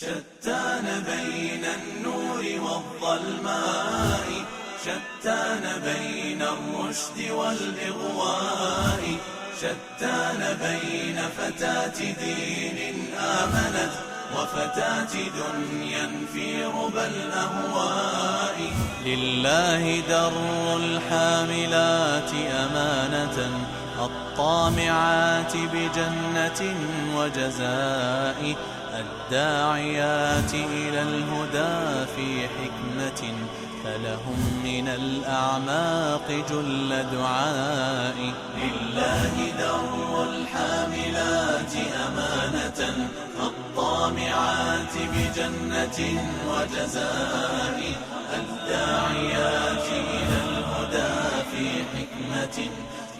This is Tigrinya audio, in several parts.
شتان بين النور والظلماء، شتان بين الرشد والإغواء، شتان بين فتاة دين آمنت وفتاة دنيا في ربى الأهواء. لله در الحاملات أمانة، الطامعات بجنة وجزاء، الداعيات إلى الهدى في حكمة، فلهم من الأعماق جل دعاء. لله در الحاملات أمانة، الطامعات بجنة وجزاء، الداعيات إلى الهدى في حكمة،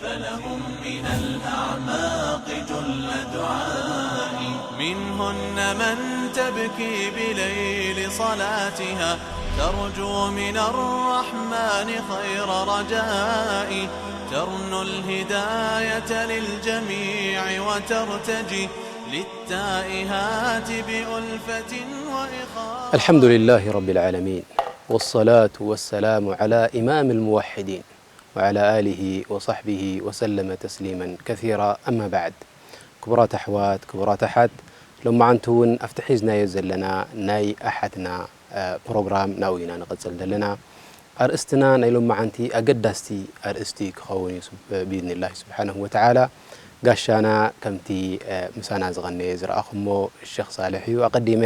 فلهم من الأعماق جل دعاء. منهن من تبكي بليل صلاتها، ترجو من الرحمن خير رجاء، ترنو الهداية للجميع وترتجي للتائهات بألفة وإخاء. الحمد لله رب العالمين، والصلاة والسلام على إمام الموحدين وعلى آله وصحبه وسلم تسليما كثيرا. أما بعد، ክቡራት ኣሕዋት፣ ክቡራት ኣሓት፣ ሎማዓንቲ እውን ኣብቲ ሒዝናዮ ዘለና ናይ ኣሓትና፣ እ፣ ፕሮግራም ናብኡ ኢና ንቐጽል ዘለና። ኣርእስትና ናይ ሎማዓንቲ ኣገዳስቲ ኣርእስቲ ክኸውን እዩ፣ ስብ-፣ ብኢዝኒላሂ ስብሓነሁ ወተዓላ። ጋሻና ከምቲ፣ እ፣ ምሳና ዝቐነየ ዝረኣኹሞ ሸኽ ሳልሕ እዩ። ኣቐዲመ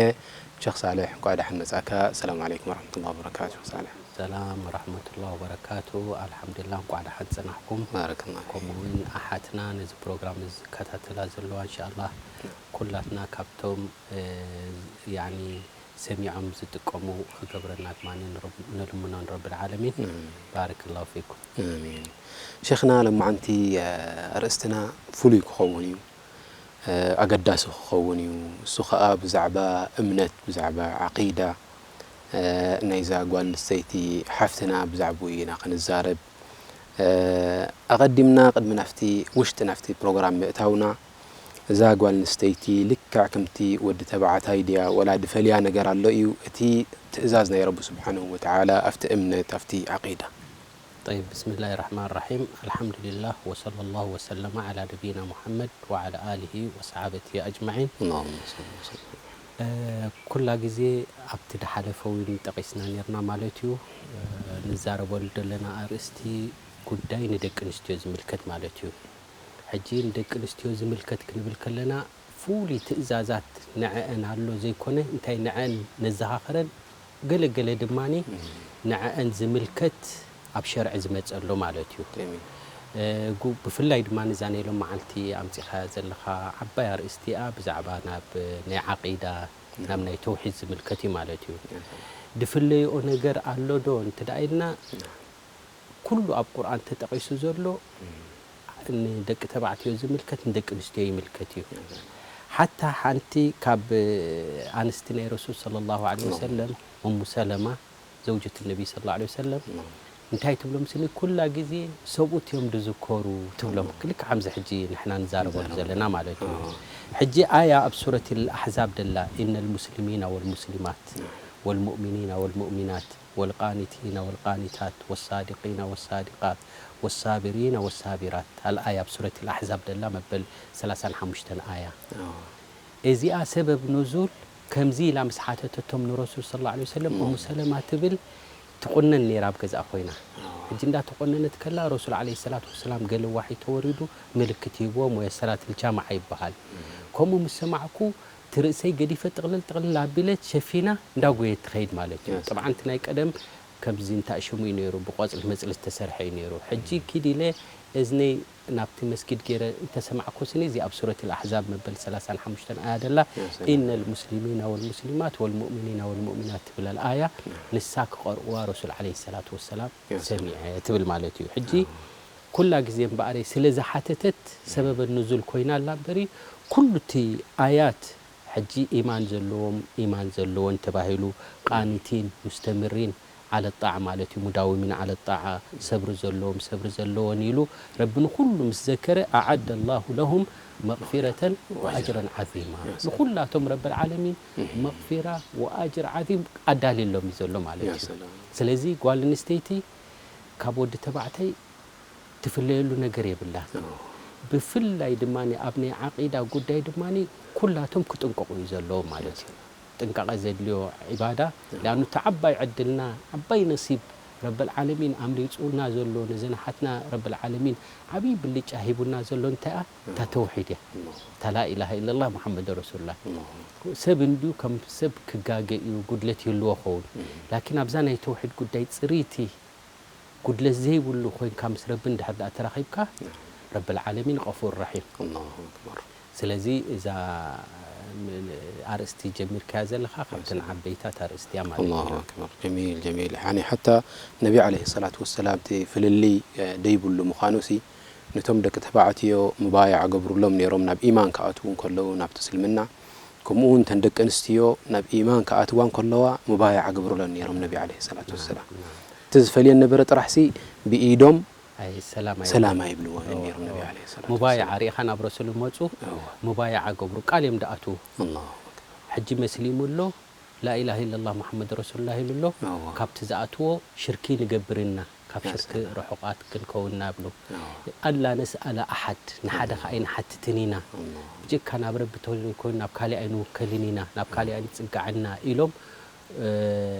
ሸኽ ሳልሕ እንኳዕ ደሓን መጻእካ። ሰላም ዓለይኩም ወረሕመቱላሂ ወበረካቱ። ሸኽ ሳልሕ። ሰላም ወራህመቱላሂ ወበረካቱ። ኣልሓምዱሊላህ፣ እንኳዕ ደሓን ጸናሕኩም። ባረከላሁ ፊኩም። ከምኡ እውን ኣሓትና ነዚ ፕሮግራም እዚ ዝከታተላ ዘለዋ፣ እንሻኣላህ፣ ኩላትና ካብቶም፣ እ፣ ያኒ፣ ሰሚዖም ዝጥቀሙ ክገብረና ድማ ንረብ-፣ ንልምኖ ንረብል ዓለሚን። ኣሚን። ባረከላሁ ፊኩም። ኣሚን። ሸኽና፣ ሎማዓንቲ፣ እ፣ ኣርእስትና ፍሉይ ክኸውን እዩ። እ፣ ኣገዳሲ ክኸውን እዩ። እሱ ኸኣ ብዛዕባ እምነት፣ ብዛዕባ ዓቂዳ፣ እ፣ ናይዛ ጓል ኣንስተይቲ ሓፍትና ብዛዕባኡ ኢና ክንዛረብ። እ፣ ኣቐዲምና ቅድሚ ናብቲ ውሽጢ ናብቲ ፕሮግራም ምእታውና፣ እዛ ጓል ኣንስተይቲ ልክዕ ከምቲ ወዲ ተባዕታይ ድያ ወላ ድፈልያ ነገር ኣሎ እዩ እቲ ትእዛዝ ናይ ረቢ ስብሓንሁ ወተዓላ ኣብቲ እምነት፣ ኣብቲ ዓቂዳ? طيب، بسم الله الرحمن الرحيم. الحمد لله وصلى الله وسلم على نبينا محمد وعلى آله وصحابته أجمعين. اللهم صل وسلم. እ፣ ኩላ ግዜ ኣብቲ ድሓለፈ እውን ጠቒስና ነርና ማለት እዩ። እ፣ ንዛረበሉ ዘለና ኣርእስቲ ጉዳይ ንደቂ ኣንስትዮ ዝምልከት ማለት እዩ። ሕጂ ንደቂ ኣንስትዮ ዝምልከት ክንብል ከለና ፍሉይ ትእዛዛት ንዐአን ኣሎ ዘይኮነ፣ እንታይ ንዐአን ነዘኻኽረን፣ ገለ ገለ ድማኒ እም። ንዐአን ዝምልከት ኣብ ሸርዒ ዝመጸ ኣሎ ማለት እዩ። ጀሚል። እ፣ ጉ-፣ ብፍላይ ድማ እዛ ናይ ሎም መዓልቲ ኣምጺኻያ ዘለኻ ዓባይ ኣርእስቲ እያ፣ ብዛዕባ ናብ ናይ ዓቂዳ፣ ናብ ናይ ተውሒድ ዝምልከት እዩ ማለት እዩ። ጀሚል። ድፍለይኦ ነገር ኣሎ ዶ እንተ ደኣ ኢልና፣ ኩሉ ኣብ ቁርኣን ተጠቒሱ ዘሎ እም። ንደቂ ተባዕትዮ ዝምልከት ንደቂ ኣንስትዮ ይምልከት እዩ። ሓታ ሓንቲ ካብ ኣንስቲ ናይ ረሱል ሰለላሁ ዐለይሂ ወሰለም፣ ኡሙ ሰለማ ዘውጀት ነቢ ሰለላሁ ዐለይሂ ወሰለም፣ እም። እንታይ ትብሎም ስኒ፣ ኩላ ግዜ ሰብኡት እዮም ዝዝከሩ ትብሎም። እም። ልክዕ ከምዚ ሕጂ ንሕና ንዛረበሉ ንዛረበሉ ዘለና ማለት እዩ። ኣዎ። ሕጂ ኣያ ኣብ ሱረት ኣልኣሕዛብ ደላ፣ ኢነ ልሙስሊሚና ወልሙስሊማት እም። ወልሙእሚኒና ወልሙእሚናት والقانتين والقانتات والصادقين والصادقات والصابرين والصابرات። ኣልኣያ ኣብ ሱረት ኣልኣሕዛብ ደላ መበል ሰላሳን ሓሙሽተን ኣያ። ኣዎ። እዚኣ ሰበብ ኑዙል ከምዚ ኢላ ምስ ሓተተቶም ንረሱል ሰለላሁ ዐለይሂ ወሰለም፣ እም። ኡሙ ሰለማ ትብል ትቑነን ነይራ ኣብ ገዛኣ ኮይና። ኣዎ። ሕጂ እንዳተቖነነት ከላ ረሱል ዐለይሂ ሰላቱ ወሰላም ገለ ዋሒ ተወሪዱ ምልክት ሂብዎም፣ ወይ ሰላት ልጃማዓ ይበሃል። እም። ከምኡ ምስ ሰማዕኩ እቲ ርእሰይ ገዲፈ ጥቕልል ጥቕልል ኣቢለ ሸፊና እንዳጎየት ትኸይድ ማለት እዩ። የስ። ጠብዓን እቲ ናይ ቀደም ከምዚ እንታይ ሽሙ እዩ ነይሩ፣ ብቆጽሊ መጽሊ ዝተሰርሐ እዩ ነይሩ። ሕጂ ኪድ ኢለ እዝነይ ናብቲ መስጊድ ገይረ እንተሰማዕኩ ስኒ፣ እዚ ኣብ ሱረት ኣልኣሕዛብ መበል ሰላሳን ሓሙሽተን ኣያ ደላ፣ ያ ሰላም። ኢነ ልሙስሊሚና ወልሙስሊማት ወልሙእሚኒና ወልሙእሚናት ትብል ኣያ፣ ንሳ ክቐርእዋ ረሱል ዓለይሂ ሰላቱ ወሰላም ያ ሰላም። ሰሚዐ ትብል ማለት እዩ። ሕጂ ኣዎ። ኩላ ግዜ እምበኣረይ ስለ ዝሓተተት ሰበበ ኑዙል ኮይና ኣላ እምበሪ፣ ኩሉ እቲ ኣያት ሕጂ ኢማን ዘለዎም፣ ኢማን ዘለወን ተባሂሉ፣ ቃኒቲን፣ ሙስተምሪን፣ ዓለ ጣዓ ማለት እዩ። ሙዳውሚን ዓለ ጣዓ፣ ሰብሪ ዘለዎም፣ ሰብሪ ዘለዎን ኢሉ ረቢ ንኹሉ ምስ ዘከረ፣ ኣዓደ ላሁ ለሁም መቕፊረተን ወኣጅረን ዓዚማ። ንኹላቶም ረብል ዓለሚን መቕፊራ ወኣጅር ዓዚም ኣዳልየሎም እዩ ዘሎ ማለት እዩ። ስለዚ ጓል ኣንስተይቲ ካብ ወዲ ተባዕታይ ትፍለየሉ ነገር የብላን። ብፍላይ ድማ ኣብ ናይ ዓቂዳ ጉዳይ ድማ ኩላቶም ክጥንቀቑ እዩ ዘለዎም ማለት እዩ። ጥንቃቐ ዘድልዮ ዒባዳ፣ ሊኣኑ እቲ ዓባይ ዕድልና፣ ዓባይ ነሲብ ረብል ዓለሚን ኣምሪፁና ዘሎ፣ ነዘን ኣሓትና ረብል ዓለሚን ዓብዪ ብልጫ ሂቡና ዘሎ እንታይ እያ? እታ ተውሒድ እያ። እታ ላኢላሃ ኢለላህ ሙሓመድ ረሱሉላህ። ሰብ እንድዩ ከም ሰብ ክጋገ እዩ፣ ጉድለት ይህልዎ ኸውን። ላኪን ኣብዛ ናይ ተውሒድ ጉዳይ ፅርይቲ ጉድለት ዘይብሉ ኮይንካ ምስ ረቢ እንድሕር ደኣ ተራኺብካ፣ ረብል ዓለሚን ገፉር ረሒም። ኣላሁ ኣክበር። ስለዚ እዛ ም-፣ ኣርእስቲ ጀሚርካያ ዘለኻ ካብተን ዓበይታት ኣርእስቲ እያ ማለት እዩ። ኣላሁ ኣክበር። ጀሚል፣ ጀሚል። ያኒ ሓታ ነቢ ዓለይሂ ሰላቱ ወሰላም እቲ ፍልልይ፣ እ፣ ደይብሉ ምዃኑሲ ነቶም ደቂ ተባዕትዮ ሙባያዓ ገብሩሎም ነይሮም ናብ ኢማን ክኣትዉ እንከለዉ ናብቲ እስልምና። ከምኡ እውን እተን ደቂ ኣንስትዮ ናብ ኢማን ክኣትዋ እንከለዋ ሙባያዓ ገብሩለን ነይሮም ነቢ ዓለይሂ ሰላቱ ወሰላም። እቲ ዝፈልየን ነበረ ጥራሕሲ ብኢዶም ኣይ፣ ሰላም ኣይብሉ። ሰላም ኣይብልዎን እዮም ነይሮም ነቢ ዓለይሂ ሰላቱ ሙባያዓ ወሰላም። ሪኢኻ ናብ ረሱል መፁ፣ እዋ። ሙባያዓ ገብሩ፣ ቃል እዮም ደኣትዉ። ኣላሁ ኣክበር። ሕጂ መስሊሙ ኣሎ፣ ላኢላሃ ኢለላህ ሙሓመድ ረሱሉላህ ኢሉ ኣሎ። እዋ። ካብቲ ዝኣትዎ ሽርኪ ንገብር ኢና፣ ካብ ሽርኪ ርሑቓት ክንከውን ኢና ይብሉ። እዋ። ኣላ ነስኣለ ኣሓድ፣ ንሓደ ኸዓ ኣይንሓትትን ኢና። ኣላሁ። ብጀካ ናብ ረቢ ተወ-፣ ኮይኑ ናብ ካሊእ ኣይንውከልን ኢና፣ ናብ ካሊእ ኣይንጽጋዕን ኢና ኢሎም፣ እ፣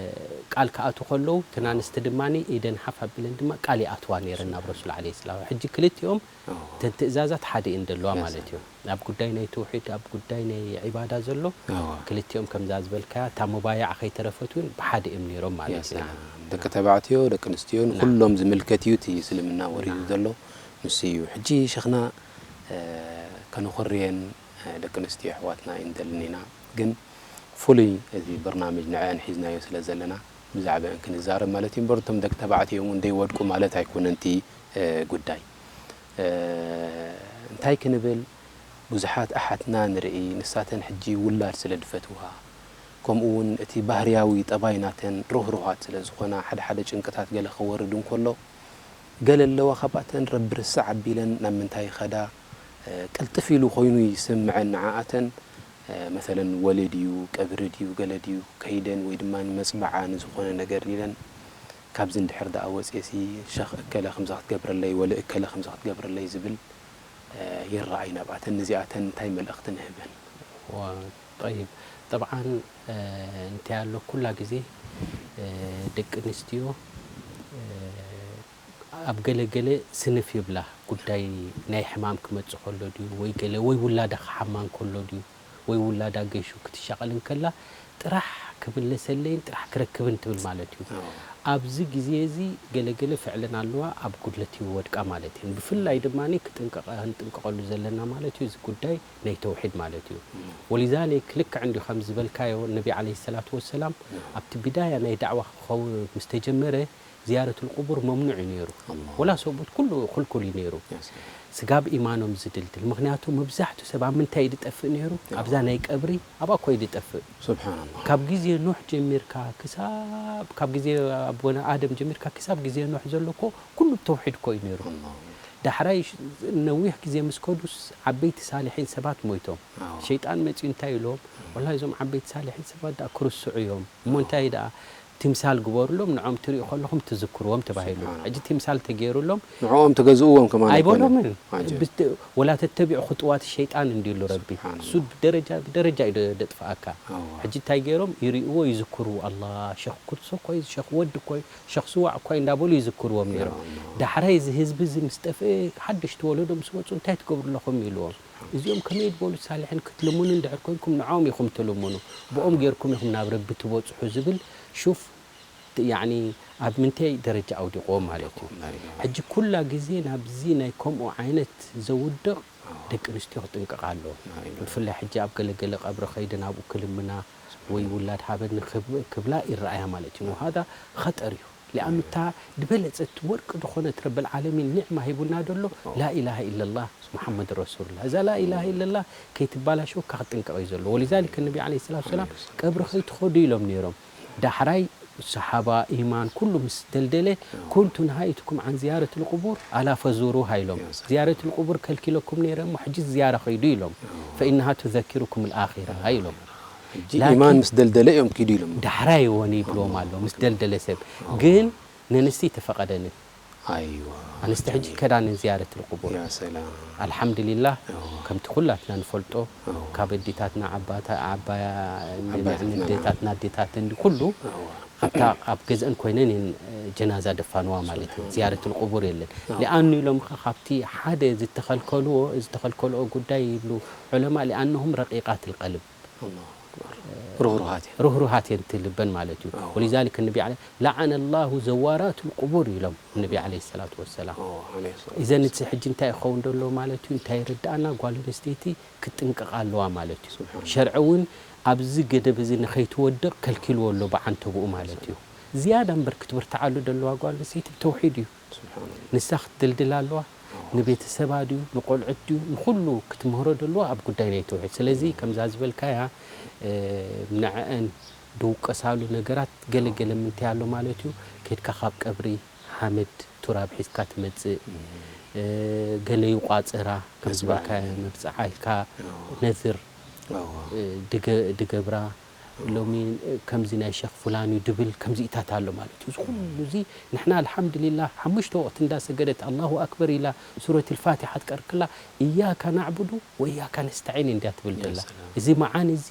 ቃል ክኣትዉ ከለዉ፣ እተን ኣንስቲ ድማ ኢደን ሓፍ ኣቢለን ድማ ቃል ይኣትዋ ነይረን ናብ ረሱል ዓለይሂ ሰላም። ሕጂ ክልቲኦም እዋ። እተን ትእዛዛት ሓደ እየን ዘለዋ ያ ማለት እዩ። ኣብ ጉዳይ ናይ ተውሒድ፣ ኣብ ጉዳይ ናይ ዒባዳ ዘሎ እዋ። ክልቲኦም ከምዛ ዝበልካያ፣ እታ ሙባያዓ ከይተረፈት እውን ብሓደ እዮም ነይሮም ማለት ያ እዩ። ሰላም። ደቂ ተባዕትዮ፣ ደቂ ኣንስትዮ፣ ንኹሎም ዝምልከት እዩ እቲ እስልምና ወሪዱ ዘሎ። ንሱ እዩ። ሕጂ ሸኽና፣ እ፣ ከነኹርየን፣ እ፣ ደቂ ኣንስትዮ ኣሕዋትና ኣይንደልን ኢና። ግን ፍሉይ እዚ በርናምጅ ንዐአን ሒዝናዮ ስለ ዘለና ብዛዕባአን ክንዛረብ ማለት እዩ። እምበር እቶም ደቂ ተባዕትዮ እውን ደይወድቁ ማለት ኣይኮነን እቲ፣ እ፣ ጉዳይ። እ፣ እንታይ ክንብል፣ ብዙሓት ኣሓትና ንርኢ፣ ንሳተን ሕጂ ውላድ ስለ ዝፈትዋ፣ ከምኡ እውን እቲ ባህርያዊ ጠባይ ናተን ርህሩሃት ስለ ዝኾና፣ ሓደ ሓደ ጭንቅታት ገለ ክወርድ እንከሎ፣ ገለ ኣለዋ ካብኣተን ረቢ ርስዕ ኣቢለን ናብ ምንታይ ይኸዳ፣ እ፣ ቅልጥፍ ኢሉ ኮይኑ ይስምዐን ንዓኣተን። እ፣ መሰለን ወለ ድዩ፣ ቀብሪ ድዩ፣ ገለ ድዩ፣ ከይደን ወይ ድማ ንመጽበዓ ንዝኾነ ነገር ኢለን፣ ካብዚ እንድሕር ደኣ ወጽኤሲ ሸኽ እከለ ከምዚ ክትገብረለይ፣ ወለ እከለ ከምዚ ክትገብረለይ ዝብል፣ እ፣ ይረኣይ ናብኣተን። ንዚኣተን እንታይ መልእኽቲ ንህበን? ዋ፣ ጠይብ። ጠብዓን፣ እ፣ እንታይ ኣሎ፣ ኩላ ግዜ፣ እ፣ ደቂ ኣንስትዮ፣ እ፣ ኣብ ገለ ገለ ስንፍ ይብላ። ጉዳይ ናይ ሕማም ክመጽእ ከሎ ድዩ፣ ወይ ገለ፣ ወይ ውላዳ ክሓማ እንከሎ ድዩ፣ ወይ ውላዳ ገይሹ ክትሻቐል እንከላ፣ ጥራሕ ክምለሰለይን ጥራሕ ክረክብን ትብል ማለት እዩ። ኣዎ። ኣብዚ ግዜ እዚ ገለ ገለ ፍዕለን ኣለዋ፣ ኣብ ጉድለት ይወድቃ ማለት እየን። ብፍላይ ድማ ክጥንቀቐ-፣ ክንጥንቀቐሉ ዘለና ማለት እዩ፣ እዚ ጉዳይ ናይ ተውሒድ ማለት እዩ። እም። ወሊዛሊክ ልክዕ እንዲዩ ከም ዝበልካዮ፣ ነቢ ዓለይሂ ሰላቱ ወሰላም እም። ኣብቲ ቢዳያ ናይ ዳዕዋ ክኸው-፣ ምስ ተጀመረ፣ ዝያረቱል ቁቡር መምኑዕ እዩ ነይሩ። ኣላሁ። ወላ ሰብኡት ኩሉ ክልኩል እዩ ነይሩ። ያ ሰላም። ስጋብ ኢማኖም ዝድልድል። ምኽንያቱ መብዛሕቱ ሰብ ኣብ ምንታይ እዩ ዝጠፍእ ነይሩ? ኣዎ። ኣብዛ ናይ ቀብሪ፣ ኣብኣ እኮ እዩ ዝጠፍእ። ሱብሓነላህ። ካብ ግዜ ኖህ ጀሚርካ ክሳብ፣ ካብ ግዜ ኣቦና ኣደም ጀሚርካ ክሳብ ግዜ ኖህ ዘሎ እኮ ኩሉ ብተውሒድ እኮ እዩ ነይሩ። ኣላሁ። ዳሕራይ ሽ-፣ ነዊሕ ግዜ ምስ ከዱስ ዓበይቲ ሳልሒን ሰባት ሞይቶም። ኣዎ። ሸይጣን መጺኡ እንታይ ኢሎም? ወላሂ እዞም ዓበይቲ ሳልሒን ሰባት ደኣ ክርስዑ እዮም። እሞ ኣዎ። እንታይ ደኣ ትምሳል ግበሩሎም፣ ንዖም ትሪኡ ከለኹም ትዝክርዎም ተባሂሉ። ስብሓንላህ። ሕጂ ትምሳል ተገይሩሎም ንዕኦም ትገዝእዎም ከማን ኣይኮነን። ኣይበሎምን። ዓጀብ። ብት-፣ ወላ ተተቢዑ ኹጥዋት ሸይጣን እንዲሉ ረቢ። ስብሓንላህ። እሱ ብደረጃ፣ ብደረጃ እዩ ደ-፣ ደጥፍኣካ። ኣዋ። ሕጂ እንታይ ገይሮም? ይሪእዎ፣ ይዝክርዎ። ኣላ፣ ሸኽ ኩርሶ ኮይ፣ ሸኽ ወዲ ኮይ፣ ሸኽ ስዋዕ ኮይ እንዳበሉ ይዝክርዎም ነይሮም። ያ ኣላ። ዳሕራይ እዚ ህዝቢ እዚ ምስ ጠፍአ፣ ሓድሽቲ ወለዶ ምስ መፁ፣ እንታይ ትገብሩ ኣለኹም? ኢልዎም። እዚኦም ከመይ ዝበሉ ሳልሒን ክትልምኑ እንድሕር ኮንኩም ንዕኦም ኢኹም ትልምኑ፣ ብኦም ጌርኩም ኢኹም ናብ ረቢ ትበጽሑ ዝብል፣ ሹፍ፣ ት-፣ ያዕኒ ኣብ ምንታይ ደረጃ ኣውዲቕዎም ማለት እዩ። ላኢላሃ። ሕጂ ኩላ ግዜ ናብዚ ናይ ከምኡ ዓይነት ዘውድቕ ኣዎ። ደቂ ኣንስትዮ ክጥንቀቓ ኣለዎ። ላኢላሃ። ብፍላይ ሕጂ ኣብ ገለገለ ቀብሪ ከይደን ኣብኡ ክልምና ወይ ውላድ ሃበኒ ክብ-፣ ክብላ ይረኣያ ማለት እዩ። ወሃዛ ኸጠር እዩ። ሊኣኑ እታ ዝበለጸት ወርቂ ዝኾነት ረብል ዓለሚን ኒዕማ ሂቡና ደሎ፣ ላኢላሃ ኢለላህ ሙሓመድ ረሱሉላህ። እዛ ላኢላሃ ኢለላህ ከይትባላሸወካ ክትጥንቀቕ እዩ ዘሎ። ወሊዛሊክ ነቢ ዓለይሂ ሰላቱ ወሰላም ቀብሪ ከይትኸዱ ኢሎም ነይሮም። ዳሕራይ ሰሓባ፣ ኢማን፣ ኩሉ ምስ ደልደለ፣ "ኩንቱ ነሃይቱኩም ዓን ዝያረት ልቁቡር፣ ኣላ ፈዙሩሃ" ኢሎም። ያ ሰላም። "ዝያረት ልቁቡር ከልኪለኩም ነይረ እሞ፣ ሕጂ ዝያራ ኸይዱ" ኢሎም። ያ። "ፈኢነሃ ቱዘኪሩኩም ልኣኺራ" ኢሎም። ሕጂ ላኪን ኢማን ምስ ደልደለ እዮም ኪዱ ኢሎም። ዳሕራይ ወኒ ይብልዎም ኣሎ፣ ምስ ደልደለ ሰብ። ያ። ግን ነንስቲ ተፈቐደንን። ኣይዋ፣ ኣንስቲ ሕጂ ጀሚል። ከዳንን ዝያረት ልቁቡር። ያ ሰላም። ኣልሓምዱሊላህ፣ እዋ። ከምቲ ኩላትና ንፈልጦ፣ እዋ። ካብ ኣዴታትና ዓባታ-፣ ዓባያ-፣ ዓባያታትና። ንዴታትና፣ ኣዴታትን ኩሉ፣ እዋ። ኣብታ፣ ኣብ ገዝአን ኮይነን እየን ጀናዛ ደፋንዋ ማለት እዩ። ሱብሓን። ዝያረት ልቁቡር የለን። እዋ። ሊኣኑ ኢሎም ከ ካብቲ ሓደ ዝተኸልከልዎ፣ ዝተኸልከልኦ ጉዳይ ይብሉ ዑለማ፣ ሊኣነሁም ረቂቃት ልቀልብ። ኣላሁ ኣክበር። ርህሩሃት እየን። ርህሩሃት እየን እቲ ልበን ማለት እዩ። ኣዎ። ወሊዛሊክ ነቢ ዓለ-፣ "ለዓነ ላሁ ዘዋራት ልቁቡር" ኢሎም ነቢ ዓለይሂ ሰላቱ ወሰላም። ኣዎ፣ ዓለይሂ ሰላቱ ኢዘን እቲ ወሰላም። ሕጂ እንታይ ይኸውን ዘሎ ማለት እዩ? እንታይ ይርድኣና? ጓል ኣንስተይቲ ክትጥንቀቕ ኣለዋ ማለት እዩ። ሱብሓን። ሸርዒ እውን ኣብዚ ገደብ እዚ ንኸይትወድቕ ከልኪልዎ ኣሎ ብዓንተብኡ ማለት እዩ። ዝያዳ እምበር ክትብርትዓሉ ዘለዋ ጓል ኣንስተይቲ ብተውሒድ እዩ። ሱብሓን። ንሳ ክትድልድል ኣለዋ። ኣዎ። ንቤተሰባ ድዩ፣ ንቆልዑት ድዩ፣ ንኹሉ ክትምህሮ ደለዋ ኣብ ጉዳይ ናይ ተውሒድ። ስለዚ ከምዛ ዝበልካያ፣ እ፣ ንዐአን ድውቀሳሉ ነገራት ገለ ገለ ምንታይ ኣሎ ማለት እዩ። ኬድካ ካብ ቀብሪ ሓመድ ቱራብ ሒዝካ ትመጽእ፣ እም። እ፣ ገለ ይቋጽራ፣ ከም መብጽዓ ዝበልካያ ኢልካ። መብጽዓ ኢልካ ኣዎ። ነዝር፣ ኣዎ። እ፣ ድገ-፣ ድገብራ። ሎሚ ከምዚ ናይ ሸኽ ፉላን እዩ ድብል ከምዚኢታት ኣሎ ማለት እዩ። እዚ ኩሉ እዚ ንሕና ኣልሓምዱሊላህ ሓሙሽተ ወቕቲ እንዳሰገደት ኣላሁ ኣክበር ኢላ ሱረት ልፋቲሓ ትቀርክላ እያካ ናዕቡዱ ወእያካ ነስተዒን እንድያ ትብል ያ ዘላ። ሰላም። እዚ መዓን እዚ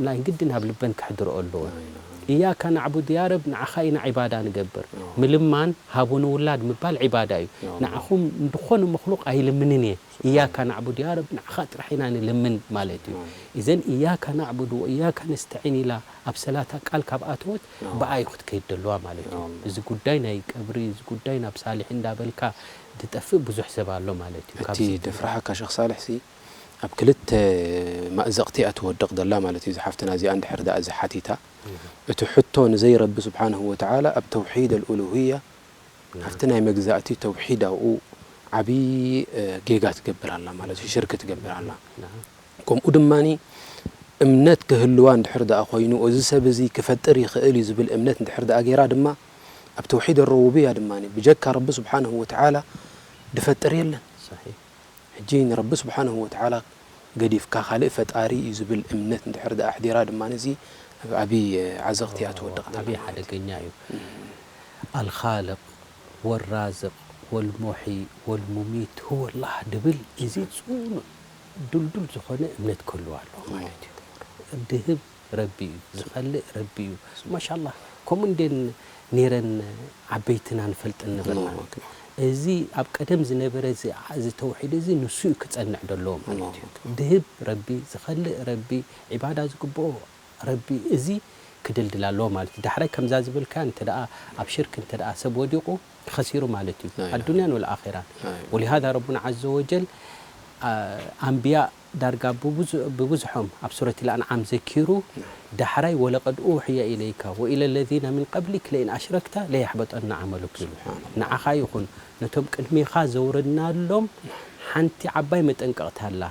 ናይ ግድን ኣብ ልበን ከሕድርኦ ኣለዎ። ያ ኢላሂ። እያካ ናዕቡዱ ያ ረብ ንዓኻ ኢና ዒባዳ ንገብር። ያ። ምልማን ሃቡ ንውላድ ምባል ዒባዳ እዩ። ያ ኣላህ። ንዓኹም ንድኾነ መኽሉቕ ኣይልምንን እየ። እያካ ናዕቡድ ያ ረብ፣ ንዓኻ ጥራሕ ኢና ንልምን ማለት እዩ። ሱብሓን። እዘን እያካ ናዕቡድ ወእያካ ነስተዒን ኢላ ኣብ ሰላታ ቃል ካብ ኣተወት፣ ኣዎ። ብኣ እዩ ክትከይድ ደለዋ ማለት እዩ። ኣዎ። እዚ ጉዳይ ናይ ቀብሪ፣ እዚ ጉዳይ ናብ ሳልሒ እንዳበልካ ዝጠፍእ ብዙሕ ሰብ ኣሎ ማለት እዩ። እቲ ካብዚ ድፍራሓካ ሸኽ ሳልሕ ሲ፣ ኣብ ክልተ ማእዘቕቲ እያ ትወድቕ ደላ ማለት እዩ። እዚ ሓፍትና እዚኣ እንድሕር ደኣ እዚ ሓቲታ፣ እህ። እቲ ሕቶ ንዘይረቢ ስብሓንሁ ወተዓላ ኣብ ተውሒድ ኣልኡሉህያ ናም። ኣብቲ ናይ መግዛእቲ ተውሒድ ኣብኡ ዓብዪ፣ እ፣ ጌጋ ትገብር ኣላ ማለት እዩ፣ ሽርክ ትገብር ኣላ። ናም። ከምኡ ድማኒ እምነት ክህልዋ እንድሕር ደኣ ኮይኑ፣ እዚ ሰብ እዚ ክፈጥር ይኽእል እዩ ዝብል እምነት እንድሕር ደኣ ገይራ ድማ፣ ኣብ ተውሒድ ኣረቡብያ ድማኒ ብጀካ ረቢ ስብሓንሁ ወተዓላ ድፈጥር የለን። ሰሒሕ። ሕጂ ንረቢ ስብሓንሁ ወተዓላ ገዲፍካ ካልእ ፈጣሪ እዩ ዝብል እምነት እንድሕር ደኣ ኣሕዲራ ድማ፣ እዚ ኣብ ዓብዪ ዓዘቕቲ እያ ትወድቕ ዘላ ዓብዪ ማለት እዩ። ሓደገኛ እዩ። እም። ኣልኻልቕ ወራዝቕ ወልሙሒ ወልሙሚት ሁወ ላህ ድብል፣ እዚ ጽኑዕ ድልዱል ዝኾነ እምነት ክህልዋ ኣለዎ ማለት እዩ። ድህብ ረቢ እዩ፣ ዝኸልእ ረቢ እዩ። ማሻላህ፣ ከምኡ እንዴን ነይረን ዓበይትና ንፈልጠን ነበርና። ኣላሁ ኣክበር። እዚ ኣብ ቀደም ዝነበረ እዚ፣ እዚ ተውሒድ እዚ ንሱ እዩ ክጸንዕ ደለዎ ማለት ኣላሁ እዩ። ኣክበር። ድህብ ረቢ፣ ዝኸልእ ረቢ፣ ዒባዳ ዝግብኦ ረቢ፣ እዚ ክድልድል ኣለዎ ማለት እዩ። ዳሕራይ ከምዛ ዝበልካ እንተ ደኣ ኣብ ሽርክ እንተ ደኣ ሰብ ወዲቑ፣ ከሲሩ ማለት እዩ። ላ ኢላሃ ኣዱንያን ወልኣኺራን። ላ ኢላሃ። ወሊሃዛ ረቡና ዓዘ ወጀል፣ ኣ-፣ ኣንብያ ዳርጋ ብብዙ-፣ ብብዝሖም ኣብ ሱረት ልኣንዓም ዘኪሩ፣ ዳሕራይ "ወለቀድ ኡሕየ ኢለይካ ወኢለ ለዚነ ሚን ቀብሊክ ለኢን ኣሽረክተ ለየሕበጠነ ዓመሉክ" ኢሉ። ስብሓንላህ። ንዓኻ ይኹን ነቶም ቅድሜኻ ዘውረድናሎም ሓንቲ ዓባይ መጠንቀቕታ ኣላ።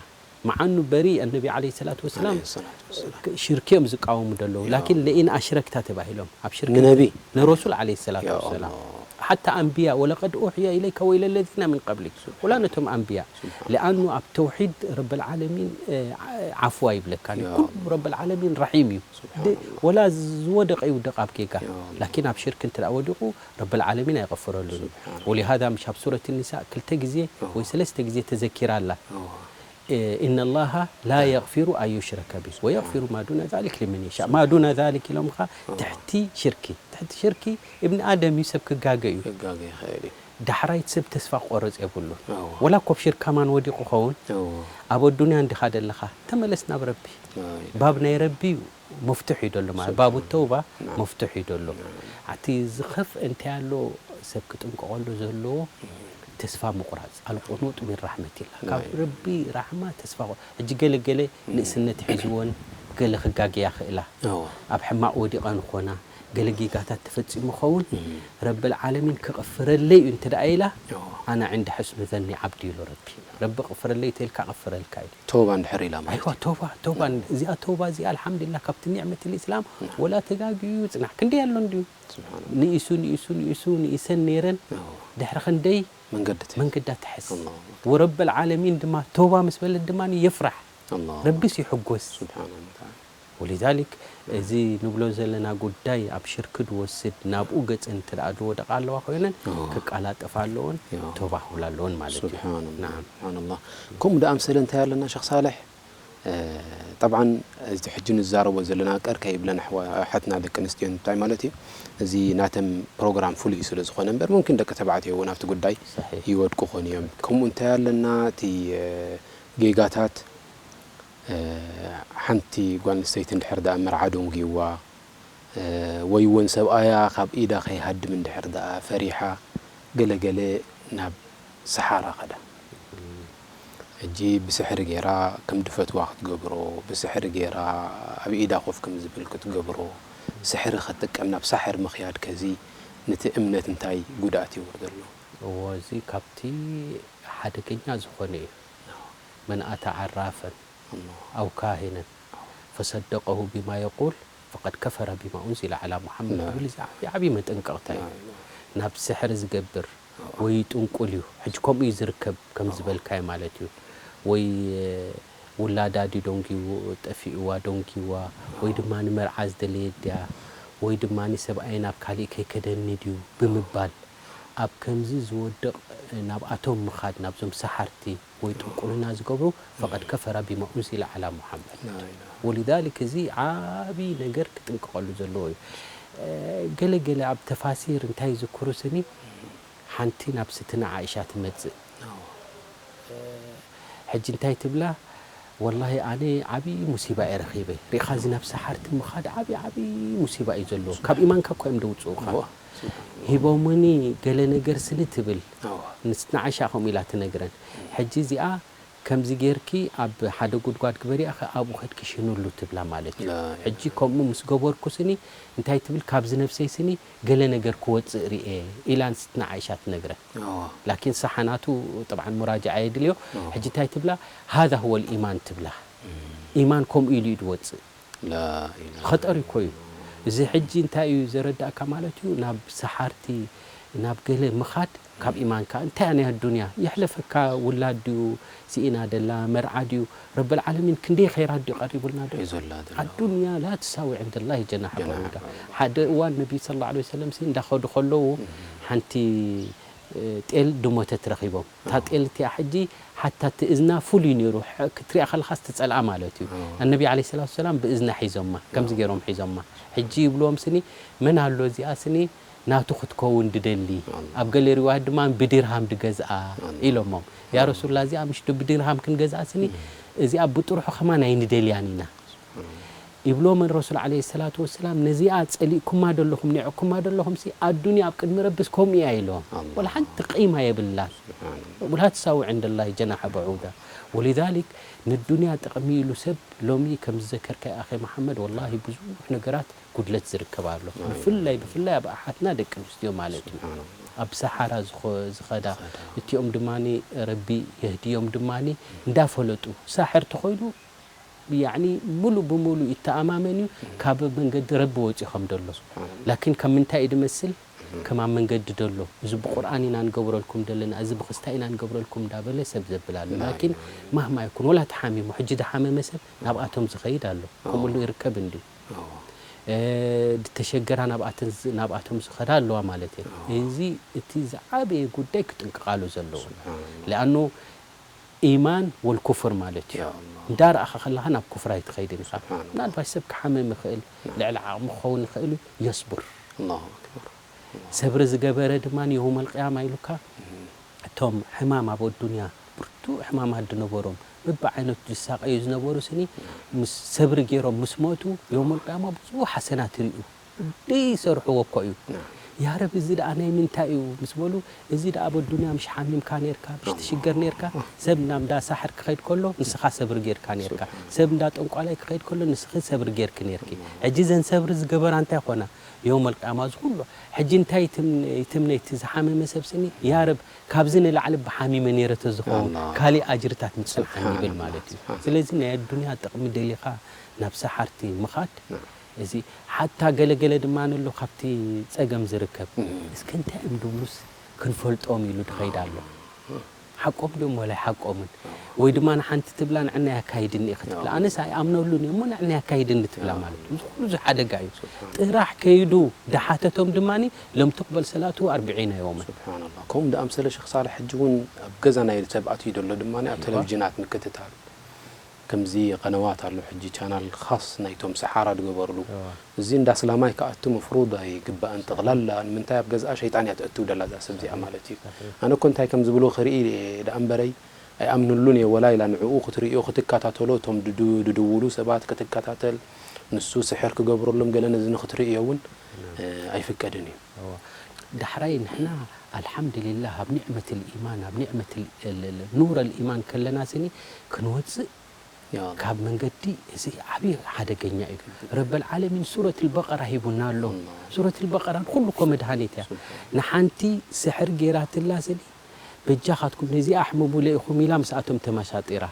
መዓኑ በሪ ኣነቢ ዓለይሂ ሰላቱ ወሰላም ዓለይሂ ሰላቱ ወሰላም። ሽርኪ እዮም ዝቃወሙ ደለዉ። ያ ላኪን ኣላህ። ለኢን ኣሽረክታ ተባሂሎም። ኣብ ሽርኪ ንነቢ? ንረሱል ዓለይሂ ሰላቱ ያ ወሰላም። ኣላህ። ሓታ ኣንብያ "ወለቀድ ኡሕየ ኢለይከ ወኢለ ለዚነ ሚን ቀብሊክ" ወላ ነቶም ኣንብያ። ስብሓን። ሊኣኑ ኣብ ተውሒድ ረብል ዓለሚን፣ እ፣ ዓፍዋ ይብለካ። ያ ኩሉ ኣላህ። ረብል ዓለሚን ረሒም እዩ። ስብሓን ድ-፣ ኣላህ። ወላ ዝወደቀ ይውደቅ ኣብ ጌጋ። ያ ኣላህ። ላኪን ኣብ ሽርክ እንተ ደኣ ወዲቁ ረብል ዓለሚን ኣይቀፍረሉን እዩ። ስብሓን። ወሊሃዛ ምሽ ኣብ ሱረት ኒሳ ክልተ ግዜ ያ። ወይ ሰለስተ ግዜ ተዘኪራ ኣላ። ያ። እ፣ "ኢነ ላሃ ላ የግፊሩ ኣን ዩሽረከ ቢሂ ወየግፊሩ ማ ዱነ ዛሊክ ሊመን የሻእ።" ማ ዱነ ዛሊክ ኢሎምኻ ትሕቲ ሽርኪ። ትሕቲ ሽርኪ እብኒ ኣደም እዩ፣ ሰብ ክጋገ እዩ። ክጋገ ይኽእል እዩ። ዳሕራይት ሰብ ተስፋ ክቆርጽ የብሉን። እዎ። ወላ እኮ ኣብ ሽርክ ከማን ወዲቑ ኸውን፣ እዎ። ኣብ ኣዱንያ እንዲኻ ደለኻ፣ ተመለስ ናብ ረቢ። ኣይ። ባብ ናይ ረቢ እዩ። መፍትሕ እዩ ደሎ ማለት፣ ስብሓን። ባቡ ተውባ ናም። መፍትሕ እዩ ደሎ። ናም። ኣቲ ዝኸፍአ እንታይ ኣሎ ሰብ ክጥንቀቐሉ ዘለዎ? እም። ተስፋ ምቑራጽ፣ ኣልቁኑጥ ሚን ራሕመቲላህ። ካብ ናይ። ረቢ ራሕማ ተስፋ ቁ-፣ ሕጂ ገለ ገለ እም። ንእስነት ሒዝወን ገለ ክጋግያ ክእላ። እዎ። ኣብ ሕማቕ ወዲቐን ኾና፣ ገለ ጌጋታት ተፈጺሙ ኸውን፣ ረብል ዓለሚን ክቕፍረለይ እዩ እንተ ደኣ ኢላ፣ ኣና ዕንደ ሕስኑ ዘኒ ዓብዲ ኢሉ ረቢ። ረቢ ቅፍረለይ ተልካ ቅፍረልካ እዩ። ተውባ እንድሕር ኢላ ማለት ኣይዋ፣ እዩ። ተውባ፣ ተውባ፣ እዚኣ ተውባ እዚኣ ኣልሓምዱሊላህ ካብቲ ኒዕመት ልእስላም ወላ ተጋግዩ ይጽናሕ። ክንደይ ኣሎ እንድዩ። ስብሓን ንኢሱ፣ ንኢሱ፣ ንኢሱ፣ ንኢሰን ነይረን። ድሕሪ ክንደይ መንገዲ ትሕዝ። መንገዳ ትሕዝ። ኣላሁ ኣክበር። ወረብል ዓለሚን ድማ ተውባ ምስ በለት ድማ የፍራሕ። ኣላሁ ረቢስ ይሕጎስ። ስብሓን ወተዓላ። ወሊዛሊክ እዚ ንብሎ ዘለና ጉዳይ ኣብ ሽርክ ድወስድ ናብኡ ገጽ እንተ ደኣ ድወደቓ ኣለዋ ኮይነን ኣዎ። ክቃላጠፋ ኣለዎን ኣዎ። ተውባ ክብላ ኣለዎን ማለት እዩ። ስብሓንላህ፣ ናዓም። ስብሓንላህ። ከምኡ ደኣ ኣምሰለ እንታይ ኣለና ሸኽ ሳልሕ? እ፣ ጠብዓን እዚ ሕጂ ንዛረቦ ዘለና ቀር ከይብለን ኣሕዋ-፣ ኣሓትና ደቂ ኣንስትዮ እንታይ ማለት እዩ? እዚ ናተም ፕሮግራም ፍሉይ እዩ ስለ ዝኾነ እምበር፣ ሙምኪን ደቂ ተባዕትዮ እውን ኣብቲ ጉዳይ ሰሒሕ። ይወድቁ ኾኑ እዮም። ከምኡ እንታይ ኣለና እቲ፣ እ፣ ጌጋታት፣ እ፣ ሓንቲ ጓል ኣንስተይቲ እንድሕር ደኣ መርዓ ደንጉይዋ፣ እ፣ ወይ እውን ሰብኣያ ካብ ኢዳ ከይሃድም እንድሕር ደኣ ፈሪሓ፣ ገለ ገለ ናብ ሰሓራ ኸዳ። ሕጂ ብስሕሪ ገይራ ከም ድፈትዋ ክትገብሮ፣ ብስሕሪ ገይራ ኣብ ኢዳ ኮፍ ከም ዝብል ክትገብሮ፣ ስሕሪ ክትጥቀም ናብ ሳሕር ምኽያድ ከዚ ነቲ እምነት እንታይ ጉድኣት የውርደሉ? እዎ፣ እዚ ካብቲ ሓደገኛ ዝኾነ እዩ። መን ኣታ ዓራፈን ኣላሁ። ኣው ካሂነን ፈሰደቀሁ ቢማ የቁል ፈቀድ ከፈረ ቢማ ኡንዚለ ዓላ ሙሓመድ ላ። ዝብል እዚ ዓብዪ ዓብዪ መጠንቀቕታ እዩ። ላ ኢላሃ። ናብ ስሕሪ ዝገብር ወይ ጥንቁል እዩ። ሕጂ ከምኡ እዩ ዝርከብ ከም ዝበልካዮ ማለት እዩ። ወይ ውላዳ ድዩ ደንጊዎ ጠፊእዋ ደንጊዋ ወይ ድማ ንመርዓ ዝደለየ ድያ ወይ ድማ ሰብኣይ ናብ ካሊእ ከይከደኒ ድዩ ብምባል ኣብ ከምዚ ዝወድቕ ናብኣቶም ምኻድ ናብዞም ሰሓርቲ ወይ ጥንቁልና ዝገብሩ ፈቐድ ከፈረ ቢማ ኡንዚለ ዓላ ሙሓመድ። ላ ኢላሃ። ወሊዛሊክ እዚ ዓብዪ ነገር ክጥንቀቐሉ ዘለዎ እዩ። እ፣ ገለ ገለ ኣብ ተፋሲር እንታይ ይዝክሩ ስኒ ሓንቲ ናብ ስትና ዓኢሻ ትመጽእ። ኣዎ። እ፣ ሕጂ እንታይ ትብላ? ወላሂ ኣነ ዓብዪ ሙሲባ እየ ረኺበ። ሪኢኻ እዚ ናብ ሰሓርቲ ምኻድ ዓብዪ ዓብዪ ሙሲባ እዩ ዘለዎ። ካብ ኢማንካ እኮ እዮም ደውፅኡኻ። ኣዎ። ሂቦምኒ ገለ ነገር ስኒ ትብል። ኣዎ። ንስትና ዓኢሻ ከምኡ ኢላ ትነግረን። ሕጂ እዚኣ ከምዚ ጌርኪ ኣብ ሓደ ጉድጓድ ግበሪ፣ ኣኸ ኣብኡ ከድኪ ሽንሉ ትብላ ማለት እዩ። ላ ኢላሃ። ሕጂ ከምኡ ምስ ገበርኩ ስኒ እንታይ ትብል፣ ካብዚ ነብሰይ ስኒ ገለ ነገር ክወጽእ ርኤ ኢላ ንስትና ዓይሻ ትነግረን። ኣዋ። ላኪን ሳሓናቱ ጠብዓን ሙራጃዓ የድልዮ። ኣዋ። ሕጂ እንታይ ትብላ፣ ሃዛ ሁወል ኢማን ትብላ። እም። ኢማን ከምኡ ኢሉ እዩ ዝወጽእ። ላ ኢላሃ ኸጠር እኮ እዩ። ኢላላህ። እዚ ሕጂ እንታይ እዩ ዘረዳእካ ማለት እዩ፣ ናብ ሰሓርቲ፣ ናብ ገለ ምኻድ ካብ ኢማንካ እንታይ ኣነ ኣዱንያ የሕለፈካ፣ ውላድ ድዩ ስኢና ደላ፣ መርዓ ድዩ፣ ረብል ዓለሚን ክንደይ ኸይራት ድዩ ቀሪቡልና ዶ? ሒዞላ ደላ። ኣዱንያ ላ ትሳዊ ዕንደላሂ ጀናሐ ጀናሐ በዑዳ። በዑዳ። ሓደ እዋን ነቢ ሰለላሁ ዐለይሂ ወሰለም ሲ እንዳኸዱ ከለዉ እም። ሓንቲ፣ እ፣ ጤል ድሞተት ረኺቦም። እታ ኣዎ። ጤል እቲኣ ሕጂ ሓታ እቲ እዝና ፍሉይ ነይሩ፣ ሕ-፣ ክትሪኣ ከለኻስ ትጸልኣ ማለት እዩ። ኣዎ። ኣነቢ ዐለይሂ ሰላቱ ወሰላም ብእዝና ሒዞማ፣ ከምዚ ኣዎ። ገይሮም ሒዞማ። ሕጂ ይብልዎም ስኒ፣ መን ኣሎ እዚኣ ስኒ ናቱ ክትከውን ድደሊ፣ ኣላ። ኣብ ገለ ሪዋያት ድማ ብዲርሃም ድገዝኣ ኣላ። ኢሎሞም። ያ ኣላ። ረሱሉላህ፣ እዚኣ ምሽ ዶ ብዲርሃም ክንገዝኣ ስኒ፣ እም። እዚኣ ብጥርሑ ከማን ኣይንደልያን ኢና። ኣላ። ይብሎምን ረሱል ዐለይሂ ሰላቱ ወሰላም፣ ነዚኣ ጸሊእኩማ ደለኹም፣ ኒዕኩማ ደለኹም ሲ፣ ኣዱንያ ኣብ ቅድሚ ረቢስ ከምኡ እያ ኢሎም። ኣላ። ወላ ሓንቲ ቂማ የብላን። ስብሓንላህ። ወላ ትሳዊ ዕንደላሂ ጀናሐ በዑዳ። ወሊዛሊክ፣ ንዱንያ ጥቕሚ ኢሉ ሰብ ሎሚ ከም ዝዘከርካዮ ኣኸ መሓመድ፣ ወላሂ ብዙሕ ነገራት ጉድለት ዝርከብ ኣሎ። ኣይ። ብፍላይ፣ ብፍላይ ኣብ ኣሓትና ደቂ ኣንስትዮ ማለት እዩ። ስብሓንላህ። ኣብ ሰሓራ ዝኸ-፣ ዝኸዳ፣ ዝኸዳ። እቲኦም ድማኒ ረቢ የህድዮም ድማኒ እንዳፈለጡ። ሳሕር ተኾይኑ፣ ያዕኒ፣ ሙሉእ ብሙሉእ ይተኣማመን እዩ፣ ካብ መንገዲ ረቢ ወፂኡ ከም ደሎ። ስብሓንላህ። ላኪን ካብ ምንታይ እዩ ድመስል? እም። ከም ኣብ መንገዲ ደሎ። እዚ ብቁርኣን ኢና ንገብረልኩም ደለና፣ እዚ ብክስታይ ኢና ንገብረልኩም እንዳበለ ሰብ ዘብል ኣሎ። ናይ፣ ላኪን ናይ። ማህማ ይኩን፣ ወላ ተሓሚሙ፣ ሕጂ ዝሓመመ ሰብ ናብኣቶም ዝኸይድ ኣሎ። ከምኡ ኣዎ። ይርከብ እንድዩ። ኣዎ። እ፣ ድተሸገራ ናብኣተን ዝ-፣ ናብኣቶም ዝኸዳ ኣለዋ ማለት እዩ። ኣዎ። እዚ እቲ ዝዓበየ ጉዳይ ክጥንቀቓሉ ዘለዎ። ስብሓንላህ። ለኣኑ ኢማን ወልኩፍር ማለት እዩ። ያ ኣላህ። እንዳረኣኻ ከለኻ ናብ ኩፍር ኣይትኸይድን ኢኻ። ስብሓንላህ። ምናልባት ሰብ ክሓምም ይኽእል፣ ናም። ልዕሊ ዓቕሙ ክኸውን ይኽእል እዩ፣ የስቡር። ኣላሁ ኣክበር። ሰብሪ ዝገበረ ድማ የውመል ቅያማ ኢሉካ፣ እም። እቶም ሕማም ኣብ ኣዱንያ ብርቱዕ ሕማማት ዝነበሮም፣ በብዓይነቱ ዝሳቐዩ ዝነበሩ ስኒ፣ ምስ ሰብሪ ገይሮም ምስ ሞቱ፣ የውመል ቅያማ ብዙሕ ሓሰናት ይርእዩ። ደይሰርሕዎ እኮ እዩ። ናም። ያ ረቢ፣ እዚ ደኣ ናይ ምንታይ እዩ ምስ በሉ፣ እዚ ደኣ ኣብ ኣዱንያ ምሽ ሓሚምካ ነይርካ፣ ምሽ ትሽገር ነይርካ፣ ሰብ ናብ እንዳ ሳሕር ክኸይድ ከሎ፣ ንስኻ ሰብሪ ጌርካ ነይርካ፣ ስብሓን። ሰብ እንዳ ጠንቋላይ ክኸይድ ከሎ፣ ንስኺ ሰብሪ ጌርኪ ነይርኪ። ኣላህ። ሕጂ እዘን ሰብሪ ዝገበራ እንታይ ኾና? የውመል ቅያማ እዚ ኩሉ ሕጂ እንታይ ይትም- ይትምነ እቲ ዝሓመመ ሰብ ስኒ፣ ያ ረብ ካብዚ ንላዕሊ ብሓሚመ ነይረ ተዝኸውን ኣላህ። ካሊእ ኣጅርታት ምጽንሓኒ ይብል ስብሓንላህ፣ ማለት እዩ። ስብሓንላህ። ስለዚ ናይ ኣዱንያ ጥቕሚ ደሊኻ ናብ ሰሓርቲ ምኻድ፣ ናም። እዚ ሓታ ገለገለ ድማ ንሎ ካብቲ ጸገም ዝርከብ እም። እስከ እንታይ እዮም ድብሉስ ክንፈልጦም ኢሉ ድኸይድ ኣሎ። ሓቆም ድዮም ወላ ሓቆምን? ወይ ድማ ንሓንቲ ትብላ ንዕና ያካይድኒ ክትብላ ኣነስ ኣይኣምነሉን እየ እሞ ንዕና ያካይድኒ ትብላ ማለት እዩ። እዚ ኩሉ እዚ ሓደጋ እዩ። ጥራሕ ከይዱ ድሓተቶም ድማ ለም ትቕበል ሰላቱ ኣርብዒና ዮመን። ስብሓንላህ። ከምኡ ዝኣምሰለ ሸኽ ሳልሕ ሕጂ እውን ኣብ ገዛ ናይ ሰብ ኣትዩ ዘሎ ድማ ኣብ ቴሌቪዥናት ምክትታል ከምዚ ቀነዋት ኣሎ ሕጂ ቻናል ኻስ ናይቶም ሰሓራ ዝገበርሉ እዚ እንዳ ኣስላማይ ክኣቱ መፍሩድ ኣይግባእን። ጠቕላላ ንምንታይ ኣብ ገዝኣ ሸይጣን እያ ተእትው ደላ እዛ ሰብ እዚኣ ማለት እዩ። ኣነ እኮ እንታይ ከም ዝብሉ ክርኢ እየ ደኣ እምበረይ ኣይኣምንሉን እየ። ወላ ኢላ ንዕኡ ክትርእዮ ክትከታተሎ እቶም ድዱ- ድድውሉ ሰባት ክትከታተል ንሱ ስሕር ክገብረሎም ገለ ነዚ ንክትርእዮ እውን እ፣ ኣይፍቀድን እዩ። እዋ። ዳሕራይ ንሕና ኣልሓምዱሊላህ ኣብ ኒዕመት ልኢማን ኣብ ኒዕመት ል- ል- ል- ኑር ልኢማን ከለና ስኒ ክንወፅእ ያ ኣላህ። ካብ መንገዲ እዚ ዓብዪ ሓደገኛ እዩ። ረበል ዓለሚን ሱረት ልበቀራ ሂቡና ኣሎ። ሱረት ልበቀራ ንኩሉ እኮ መድሃኒት እያ። ንሓንቲ ስሕር ጌራትላ ስኒ በጃኻትኩም ነዚኣ ኣሕምሙለ ኢኹም ኢላ ምስኣቶም ተመሳጢራ።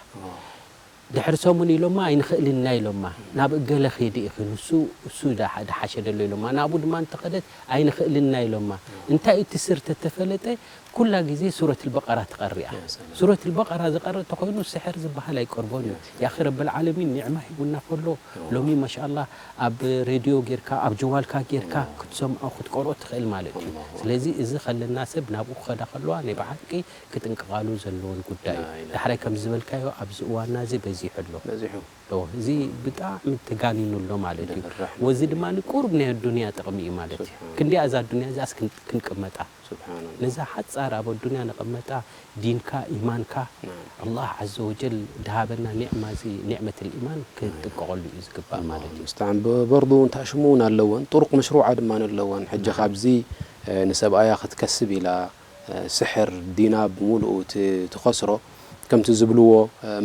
ድሕሪ ሰሙን ኢሎማ ኣይንኽእልን ኢና ኢሎማ። ናብ እገለ ኺዲ ኢኺ ንሱ እሱ ዳ- ድሓሸ ደሎ ኢሎማ። ናብኡ ድማ እንተኸደት ኣይንኽእልን ኢና ኢሎማ። እንታይ እቲ ስር ተተፈለጠ ኩላ ግዜ ሱረት ልበቀራ ትቐሪ እያ። ያ ሰላም። ሱረት ልበቀራ ዝቐርእ ተኾይኑ ስሕር ዝበሃል ኣይቀርቦን እዩ። ያ ያኺ ረብል ዓለሚን ኒዕማ ሂቡና ከሎ ሎሚ ማሻኣላህ ኣብ ሬድዮ ጌርካ ኣብ ጀዋልካ ጌርካ ክትሰምዖ ክትቀርኦ ትኽእል ማለት እዩ። ስለዚ እዚ ከለና ሰብ ናብኡ ክኸዳ ከለዋ ናይ ብሓቂ ክጥንቀቓሉ ዘለዎን ጉዳይ እዩ። ዳሕራይ ከም ዝበልካዮ ኣብዚ እዋንና እዚ በዚሑ ኣሎ። በዚሑ። ኦ፣ እዚ ብጣዕሚ ተጋኒኑ ኣሎ ማለት እዩ። ዘፍርሕ ነው። ወዚ ድማ ንቁሩብ ናይ ኣዱንያ ጥቕሚ እዩ ማለት እዩ። ስብሓን። ክንዲኣ እዛ ኣዱንያ እዚኣስ ክን- ክንቅመጣ። ስብሓን። ነዛ ሓጻር ኣብ ኣዱንያ ንቕመጣ ዲንካ፣ ኢማንካ፣ ናም። ኣላህ ዓዘ ወጀል ድሃበና ኒዕማ እዚ ኒዕመት ልኢማን ክንጥቀቐሉ እዩ ዝግባእ ማለት እዩ። ሙስተዓን። ብ- በርዱ እንታ ሽሙ እውን ኣለወን፣ ጥሩቕ መሽሩዓ ድማ ኣለወን። ሕጂ ናም። ካብዚ፣ እ፣ ንሰብኣያ ክትከስብ ኢላ ስሕር ዲና ብምሉኡ እቲ ትኸስሮ ከምቲ ዝብልዎ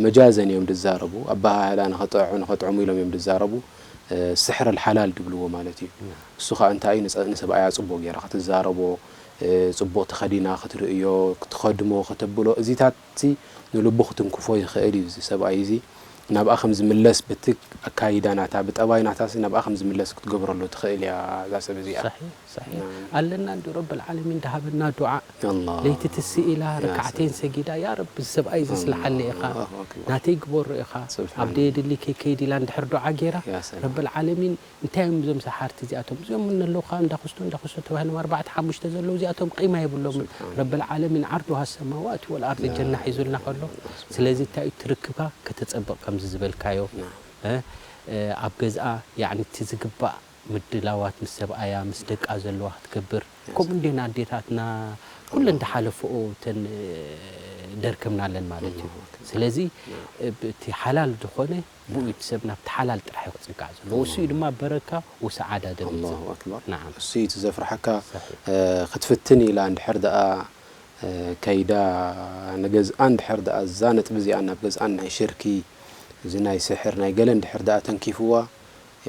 መጃዘን እዮም ዝዛረቡ ኣበሃህላ ንኸጥዑ ንኸጥዕሙ ኢሎም እዮም ዝዛረቡ ስሕር ኣልሓላል ዝብልዎ ማለት እዩ እሱ ከዓ እንታይ እዩ ንሰብኣያ ፅቡቅ ገይራ ክትዛረቦ ፅቡቅ ተኸዲና ክትርእዮ ክትኸድሞ ከተብሎ እዚታት ንልቡ ክትንክፎ ይኽእል እዩ እዚ ሰብኣይ እዚ ናብኣ ከም ዝምለስ ብቲ ኣካይዳ ናታ ብጠባይ ናታሲ ናብኣ ከም ዝምለስ ክትገብረሉ ትኽእል እያ እዛ ሰብ እዚኣ صحيح صحيح ኣለና እንዲ ረብል ዓለሚን ድሃበና ዱዓ ለይቲ ትስእ ኢላ ርክዓተይን ሰጊዳ ያ ረቢ እዚ ሰብኣይ እዚ ስለሓለ ኢኻ ናተይ ግበሮ ኢኻ ኣብደ የድሊ ከይከይድ ኢላ እንድሕር ዱዓ ገይራ ረብል ዓለሚን እንታይ እዮም እዞም ሰሓርቲ እዚኣቶም እዚኦም እነለዉ ከዓ እንዳክስቶ እንዳክስቶ ተባሂሎም ኣርባዕተ ሓሙሽተ ዘለዉ እዚኣቶም ቂማ የብሎም ረብል ዓለሚን ዓርዱ ሃሰማዋት ወልኣርድ ጀና ሒዙልና ከሎ ስለዚ እንታይ እዩ ትርክባ ከተፀብቕ ከምዚ ዝበልካዮ ኣብ ገዝኣ ያዕኒ እቲ ዝግባእ ምድላዋት ምስ ሰብኣያ ምስ ደቃ ዘለዋ ክትገብር ከምኡ እንዴና ኣዴታትና ኩለን ዝሓለፈኦ ተን ደርከምናለን ማለት እዩ ስለዚ እቲ ሓላል ዝኾነ ብኡ እቲ ሰብ ናብቲ ሓላል ጥራሕ እዩ ክፅጋዕ ዘለዎ እሱ እዩ ድማ በረካ ወሰዓዳ ደምፅእ ናዓም እሱ እዩ እቲ ዘፍርሓካ ክትፍትን ኢላ እንድሕር ደኣ ከይዳ ንገዝኣ እንድሕር ደኣ እዛ ነጥቢ እዚኣ ናብ ገዝኣን ናይ ሽርኪ እዚ ናይ ስሕር ናይ ገለ እንድሕር ደኣ ተንኪፍዋ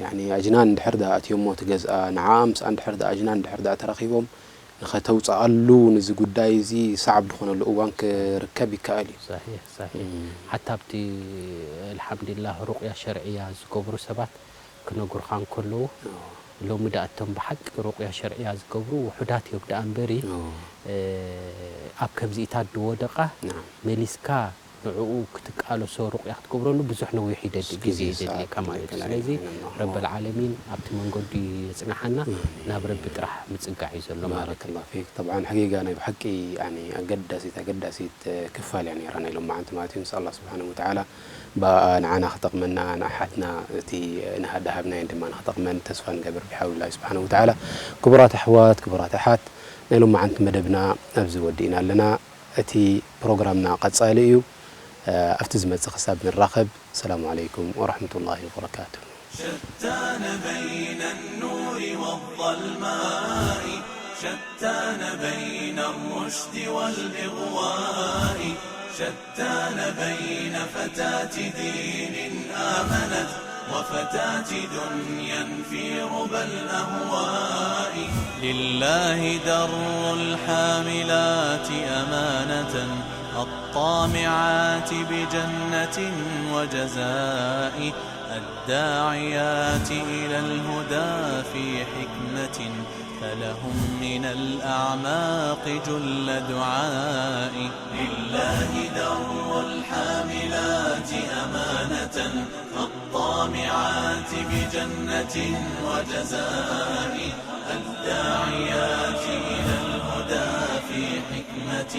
ያኒ ኣጅናን እንድሕር ደኣ ኣትዮሞ እቲ ገዝኣ ንዓኣ ምስኣ እንድሕር ደኣ ኣጅናን እንድሕር ደኣ ተራኺቦም ንኸተውፅኣሉ ንዚ ጉዳይ እዚ ሰዓብ ዝኾነሉ እዋን ክርከብ ይከኣል እዩ። صحيح صحيح ሓታ ኣብቲ ኣልሓምዱሊላህ ሩቅያ ሸርዕያ ዝገብሩ ሰባት ክነግሩኻ እንከለዉ ሎሚ ደኣ እቶም ብሓቂ ሩቅያ ሸርዕያ ዝገብሩ ውሑዳት እዮም ደኣ እምበሪ ኣብ ከምዚኢታት ዝወደቓ መሊስካ ንዕኡ ክትቃለሶ ሩቅያ ክትገብረሉ ብዙሕ ነዊሕ ይደሊ ግዜ ይደልየካ ማለት እዩ ስለዚ ረበል ዓለሚን ኣብቲ መንገዱ የጽንሓና ናብ ረቢ ጥራሕ ምጽጋዕ እዩ ዘሎ ማለት እዩ طبعا حقيقة ናይ ብሓቂ ኣገዳሲት ኣገዳሲት ክፋል እያ ነይራ ናይ ሎማዓንቲ ማለት እዩ ንስ ኣላ ስብሓን ወተዓላ ብኣ ንዓና ክጠቕመና ንኣሓትና እቲ ንሃዳሃብናየን ድማ ንክጠቕመን ተስፋ ንገብር ብሓውላ ስብሓን ወተዓላ ክቡራት ኣሕዋት ክቡራት ኣሓት ናይ ሎማዓንቲ መደብና ኣብዚ ወዲእና ኣለና እቲ ፕሮግራምና ቀጻሊ እዩ ኣብቲ ዝመጽእ ክሳብ ንራኸብ ሰላሙ ዓለይኩም ወረሕመቱላሂ ወበረካቱ። شتان بين النور والظلماء شتان بين الرشد والإغواء شتان بين فتاة دين آمنت وفتاة دنيا في ربى الأهواء. لله در الحاملات أمانة، الطامعات بجنة وجزاء، الداعيات إلى الهدى في حكمة، فلهم من الأعماق جل دعاء. لله در الحاملات أمانة، الطامعات بجنة وجزاء، الداعيات إلى الهدى في حكمة،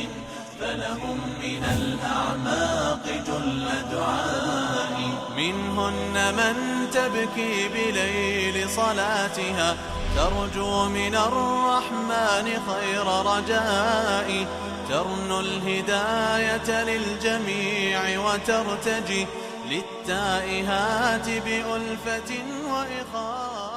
فلهم من الأعماق جل دعاء. منهن من تبكي بليل صلاتها، ترجو من الرحمن خير رجاء، ترنو الهداية للجميع وترتجي، للتائهات بألفة وإخاء.